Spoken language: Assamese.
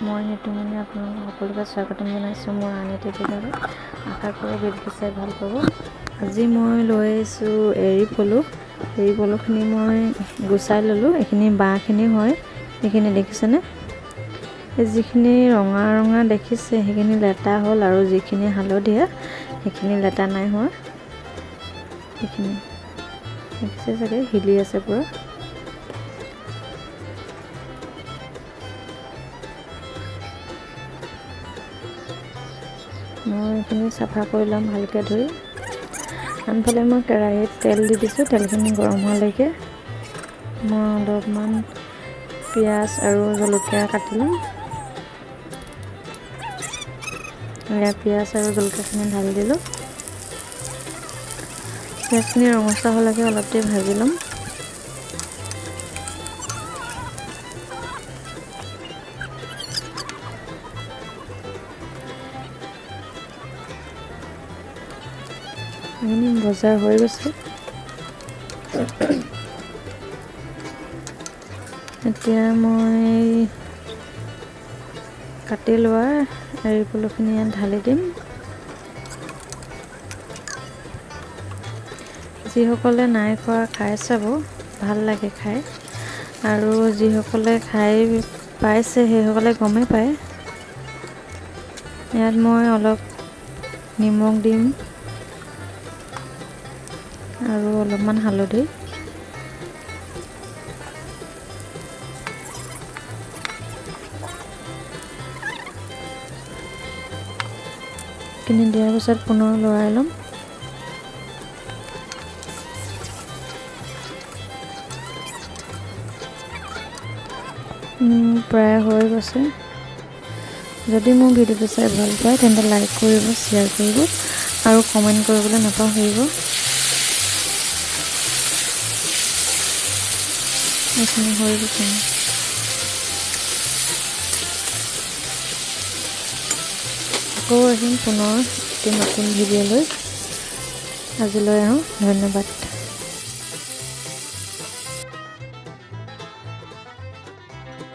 মই নিতুমণি আপোনালোক সকলোকে স্বাগতম জনাইছোঁ মোৰ আন এটি ভিডিঅ'লৈ। আশা কৰোঁ ভিডিঅ'টো চাই ভাল পাব। আজি মই লৈ আহিছোঁ এৰী পলু। এৰী পলুখিনি মই গুচাই ল'লোঁ। এইখিনি বাঁহখিনি হয়, এইখিনি দেখিছেনে? এই যিখিনি ৰঙা ৰঙা দেখিছে সেইখিনি লেটা হ'ল, আৰু যিখিনি হালধীয়া সেইখিনি লেটা নাই হোৱা। সেইখিনি দেখিছে চাগে, হিলি আছে পূৰা। মই এইখিনি চাফা কৰি ল'ম ভালকৈ ধুই। আনফালে মই কেৰাহীত তেল দি দিছোঁ। তেলখিনি গৰম হোৱালৈকে মই অলপমান পিঁয়াজ আৰু জলকীয়া কাটি ল'ম। এয়া পিঁয়াজ আৰু জলকীয়াখিনি ঢালি দিলোঁ। পিঁয়াজখিনি ৰঙচুৱা হোৱালৈকে অলপ দেৰি ভাজি ল'ম। এইখিনি ভজা হৈ গৈছে। এতিয়া মই কাটি লোৱা এৰী পলুখিনি ইয়াত ঢালি দিম। যিসকলে নাই খোৱা খাই চাব, ভাল লাগে খাই। আৰু যিসকলে খাই পাইছে সেইসকলে গমেই পায়। ইয়াত মই অলপ নিমখ দিম আৰু অলপমান হালধি। কিনি দিয়াৰ পিছত পুনৰ লৰাই ল'ম। প্ৰায় হৈ গৈছে। যদি মোৰ ভিডিঅ'টো চাই ভাল পায় তেন্তে লাইক কৰিব, শ্বেয়াৰ কৰিব আৰু কমেণ্ট কৰিবলৈ নাপাহৰিব। এইখিনি হৈ গৈছে। আকৌ আহিম পুনৰ এটি নতুন ভিডিঅ' লৈ। আজিলৈ আহোঁ, ধন্যবাদ।